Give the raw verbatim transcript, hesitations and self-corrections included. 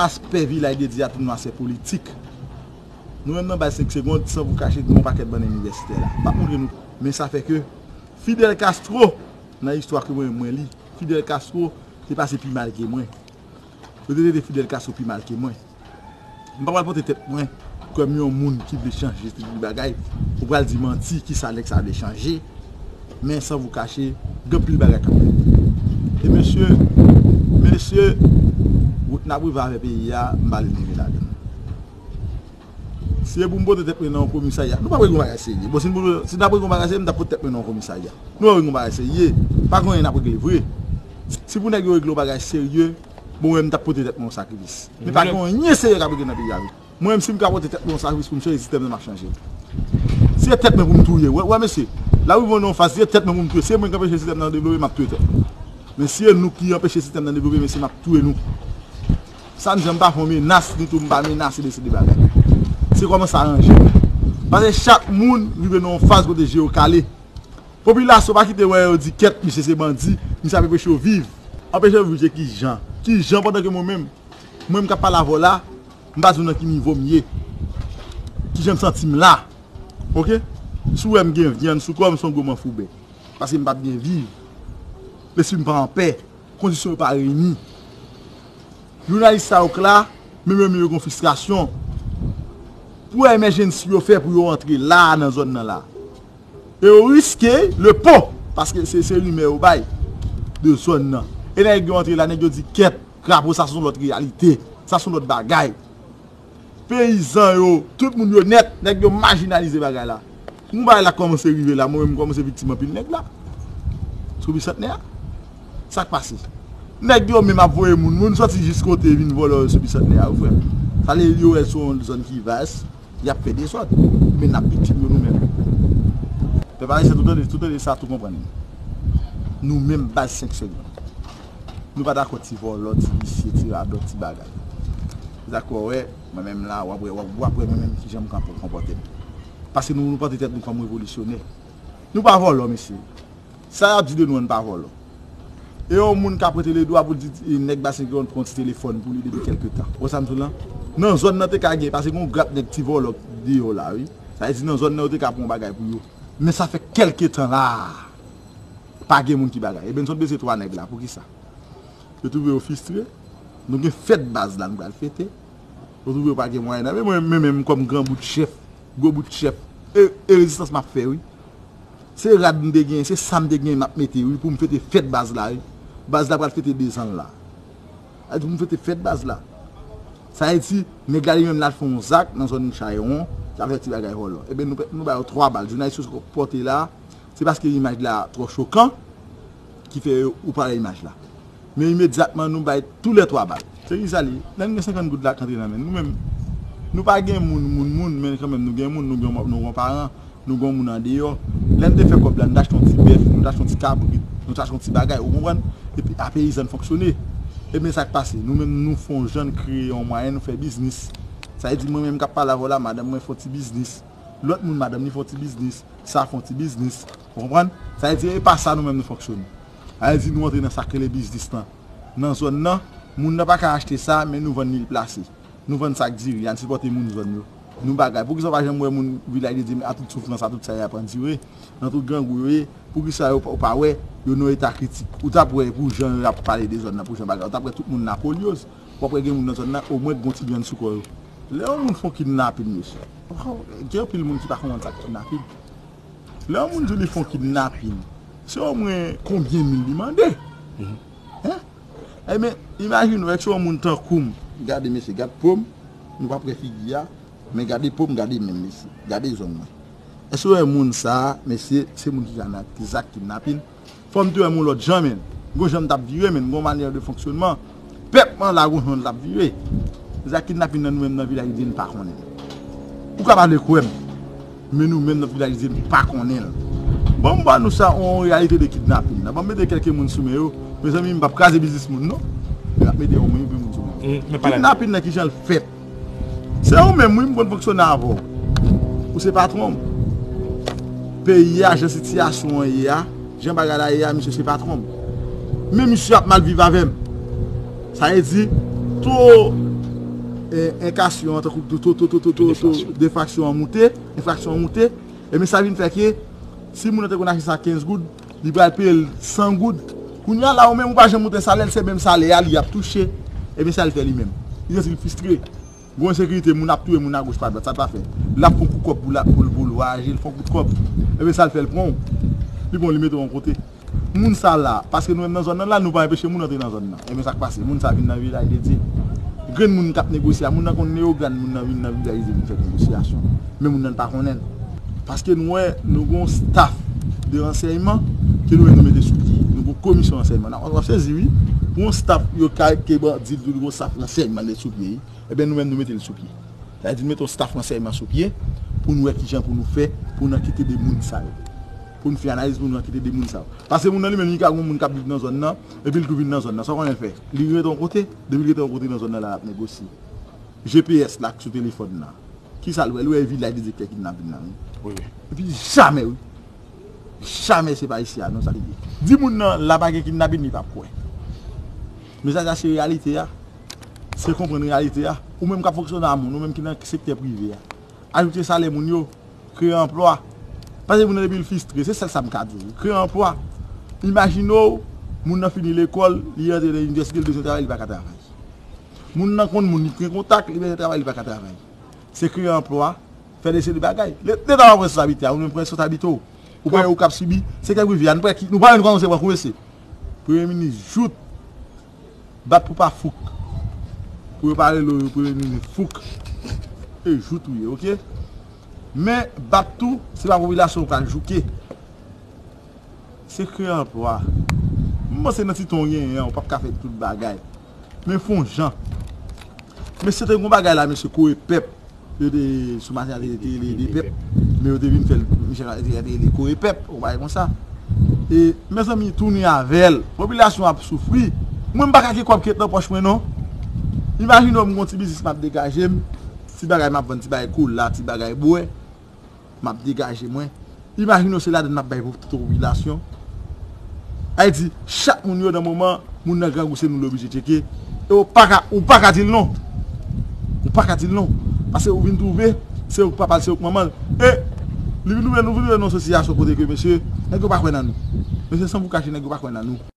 Aspè vilaj de Dye a tou nou aspè politik. Nou menm nan baz senk segonn, san vou kache, nou yon pakèt bann inivèsitè la. M ap montre nou. Men sa fè ke Fidel Castro, nan istwa ke mwen, mwen li, Fidel Castro te pase pi mal ke mwen. Yo te trete Fidel Castro pi mal ke mwen. M pa pral pote tèt mwen kòm yon moun ki vle chanje tout bagay. Ou pral di manti, kisa nèg sa vle chanje. Men san vou kache, gen anpil bagay k ap fèt. E mesye, mesye, wout n ap rive avè peyi a, m pa vle leve ladan l. Si e pou m pote tèt mwen nan yon komisarya, nou p ap regle yon bagay serye. Bon, si n, si n t ap regle yon bagay serye, m t ap pote tèt mwen nan yon komisarya. Nou p ap regle yon bagay serye. Pa gen anyen n ap regle vre. Si pou nèg yo regle yon bagay serye, bon, mwen, m t ap pote tèt mwen yon sakrifis. Men pa gen anyen serye k ap regle nan peyi a vre. Mwen menm, si m ka pote tèt mwen yon sakrifis pou m chanje sistèm nan, m ap chanje l. Si e tèt mwen pou m touye, wè, wè, mesye, la ou vin nan yon faz, si e tèt mwen pou m touye, si e mwen k anpeche sistèm nan devlope, m ap touye tèt mwen. Men si e nou ki anpeche sistèm nan devlope, mesye, m ap touye nou. Sa m di, m pa fè yon menas, ditou m pa menase mesye de bagay. Se kòman sa ranje. Paske chak moun rive nan yon faz kote je yo kale. Popilasyon pa kite wè yo di kèt, misye se bandi, misye ap anpeche yo viv. Anpeche yo viv se kijan? Kijan pandan ke mwen menm, mwen menm k ap pale avè w la, m pa di w nan ki nivo m ye. Kijan m santi m la? Oke? Si w wè m gen vyann sou kò m, se yon gwo manfouben. Paske m p ap byen viv. Lespri m pa anpè. Kondisyon yo pa reyini. Jounalis sa yo k la, men menm yo gen fristrasyon. Pou emèjensi yo fè pou yo antre la nan zòn nan la. E yo riske le po, paske se, se rimè yo bay de zòn nan. E nèg yo antre la, nèg yo di kèt, krapo, sa se yon lòt reyalite. Sa se yon lòt bagay. Peyizan yo, tout moun yo nèt, nèg yo majinalize bagay la. Yon bagay la kòmanse rive la, mwen menm m kòmanse viktim anpil nèg la. Sou bisantnè a. Sa k pase? Nèg yo menm ap voye moun, moun sòti jis kote vin vòlò yo sou bisantnè a, wi frè m. Sa vle di yo wè l se yon zòn ki vas, y ap fè dezòd. Men n ap viktim yo nou menm. Pèp ayisyen, tout tande, tout tande sa, tout konprann. Nou menm baz senk segonn. Nou pa dakò ti vòlò, ti visye, ti radòt, ti bagay. Se sa k fè w wè, mwen menm la, w ap wè, w ap, w ap wè mwen menm kijan m ka konpòte m. Paske nou, nou pote tèt nou kòm revolisyonè. Nou pa vòlò, mesye. Sa y ap di de nou an, n pa vòlò. E yon moun k ap rete ledwa pou l di, e, nèg Basen Kreyòl pran ti telefòn pou li depi kèlke tan. Ou wè sa m di w lan? Nan zòn nan te ka gen, paske gen yon grap nèg ti vòlò deyò la, wi. Sa vle di nan zòn nan yo te ka pran yon bagay pou yo. Men sa fè kèlke tan la, pa gen moun ki bagay. Ebyen, n sot bese twa nèg la. Poukisa? Yo twouve yo fristre. Nou gen fèt baz la, nou pral fete. Yo twouve yo pa gen mwayen nan men mwen, men menm kòm gran bout chèf, gwo bout chèf, e, e rezistans m ap fè, wi. Se rad m te genyen, se sa m te genyen m ap mete, wi, pou m fete fèt baz la, wi. Baz la pral fete dezan l la. Sa vle di pou m fete fèt baz la. Sa vle di, nèg la li menm l al fè yon zak nan zòn Chayewon, l ap fè ti bagay vòlò. Ebyen, nou, nou ba yo twa bal. Jounalis yo sot pòte la, se paske imaj la twò chokan, ki fè yo, ou pale imaj la. Men imedyatman, nou bay toulètwa bal. Se kisa li? Lè n gen senkant goud la k antre nan men n, nou menm, nou pa gen moun, moun, moun, men kanmenm, nou gen moun, nou gen, nou gen paran, nou gen moun andeyò. Lè n te fè kòb la, nou t achte yon ti bèf, nou t achte yon ti kabrit, nou t achte yon ti bagay, ou konprann? Epi, a peyizan n fonksyone. Ebyen, sa k pase? Nou menm, nou fè yon jan n kreye yon mwayen, nou fè biznis. Sa vle di, mwen menm k ap pale avè w la, madanm mwen fè yon ti biznis. Lòt moun, madanm li fè yon ti biznis. Sa fè yon ti biznis. Ou konprann? Sa vle di, e pa sa nou menm nou fonksyone. Sa vle di, nou antre nan sa k rele biznis lan. Nan zòn nan, moun nan pa ka achte sa, men nou vann li plase. Nou vann sak diri a, n sipòte moun zòn yo. Nou bagay. Poukisa w pa janm wè moun Vilaj de Dye a tout soufrans, a tout sa y ap andire, nan tout grangou yo ye? Poukisa yo pa, w pa wè yo nan eta kritik? Ou t ap wè pou jan y ap pale de zòn nan, pou jan bagay. Ou t ap wè tout moun nan polyoz. W ap wè gen moun nan zòn nan, omwen k gon ti vyann sou kò yo. Lè yon moun fè yon kidnapin, mesye, gen anpil moun ki pa konprann sa k kidnapin. Lè yon moun di li fè yon kidnapin, se omwen konbyen mil li mande? Hein? Ebyen, imajine w, èske yon moun tankou m, gade mesye, gad po m, nou p ap wè figi a, men gade po m, gade men m, mesye, gade zong mwen. Èske w wè moun sa a, mesye, se moun ki ka nan zak kidnapin? Fò m te wè m yon lòt jan, men. Gon jan m t ap vire, men. Gon manyè de fonksyonman. Pèp mwen la, gon jan l t ap vire. Zak kidnapin nan nou menm nan Vilaj de Dye n pa konnen l. Ou ka pa vle kwè m, men nou menm nan Vilaj de Dye n pa konnen l. Bon, m ba nou sa, yon reyalite de kidnapin nan. Bon, m mete kèlke moun sou men yo. Mezanmi, m p ap kraze biznis moun, non. Men m ap mete omwen yon pe moun sou men yo. Kidnapin nan, kijan l fèt? Se ou menm, wi, m konn fonksyone avè w. Ou se patwon m. Peyi a, jan sitiyasyon an ye a, jan bagay la ye a, misye se patwon m. Men misye ap mal viv avè m. Sa vle di, tou e, enkasyon an, tankou to, to, to, to, to, to, defraksyon an moute, enfraksyon an moute, ebyen sa vin fè ke si moun nan te konn achte sa kenz goud, li pral peye l san goud. Kounye a la, ou menm ou pa janm monte salè l, se menm salè a li ap touche, ebyen sa l fè li menm. Li santi l fristre. Gwo ensekirite, moun ap touye moun agoch pa dwat, sa l pa fè. L ap fè yon kout kòb pou l, pou l, pou l vwayaje, l fè yon kout kòb. Ebyen sa l fè, l pran w. Li pran w, li mete w yon kote. Moun sa la, paske nou menm nan zòn nan la, nou pa enpeche moun antre nan zòn nan. Ebyen sa k pase, moun sa vin nan Vilaj de Dye. Grenn moun k ap negosye a, moun nan konn Leyogàn, moun nan vin nan Vilaj de Dye vin fè negosyasyon. Men moun nan pa konnen l. Paske nou wè, nou gon staff de ransèyman ke nou menm nou mete sou pye. Nou gon komisyon ransèyman. W ap sezi, wi. Pou yon staff, yo ka ke bandi, nou gon staff ransèyman de sou pye, wi. Ebyen, nou menm, nou mete l sou pye. Sa vle di, nou mete yon staff ransèyman sou pye pou nou wè kijan pou nou fè, pou nou ankete de moun sa yo. Pou nou fè analiz, pou nou ankete de moun sa yo. Paske moun nan li menm, li ka gon moun k ap viv nan zòn nan, epi l tou vin nan zòn nan. Sa w konnen l fè? Li rete yon kote, depi l rete yon kote nan zòn nan la, l ap negosye. G P S la k sou telefòn nan. Kisa l wè? L wè e Vilaj de Dye k fè kidnapin nan, wi. Wi, wi. Epi jamè, wi. Jamè se pa isi a, non, sa li ye. Di moun nan, la pa gen kidnapin, li p ap kwè. Men sa, sa se reyalite a. Se konprann reyalite a. Ou menm k ap fonksyone a moun, ou menm ki nan sektè prive a. Ajoute salè moun yo, kreye anplwa. Paske moun nan depi l fristre, se sèl sa m ka di w. Kreye anplwa. Imajine w, moun nan fini lekòl, li rantre nan inivèsite, li bezwen travay, li pa ka travay. Moun nan konn moun, li gen kontak, li bezwen travay, li pa ka travay. Se kreye anplwa, fè de seri de bagay. Le, Leta pa pran responsablite a, ou menm pran responsablite w. Ou pa wè ou k ap sibi, se kèk rivyè a, nou pa ki, nou pa menm kòmanse pran kou mesye. Premye minis jout, bat pou pa fouk. Pou yo pa rele w premye minis fouk. E jout ou ye, oke? Men bat tou, se pa popilasyon w pral jouke. Se kreye anplwa. M panse nan ti tan w genyen an, ou p ap ka fè tout bagay. Men fè yon jan. Mesye te gon bagay la, mesye kore pèp. Yo te sou maten a te rele de pèp. Men yo te vin fè l, mesye a te rele kore pèp, yon bagay konsa. E, mezanmi, tounen avè l. Popilasyon ap soufri. Mwen, m pa ka gen kòb ki ret nan pòch mwen, non. Imajine w, m gon ti biznis m ap degaje m. Ti bagay m ap vann, ti bagay kola, ti bagay bwè. M ap degaje mwen. Imajine w se ladann m ap bay pou tout popilasyon. Sa vle di, chak moun yo nan moman, moun nan grangou se nou l oblije tcheke. E ou pa ka, ou pa ka di l non. Ou pa ka di l non. Paske ou vin twouve, se ou k papa l, se ou k manman l. E li vin twouve, nou vin twouve nan yon sitiyasyon kote ke mesye, nèg yo pa kwè nan nou. Mesye, san pou kache, nèg yo pa kwè nan nou.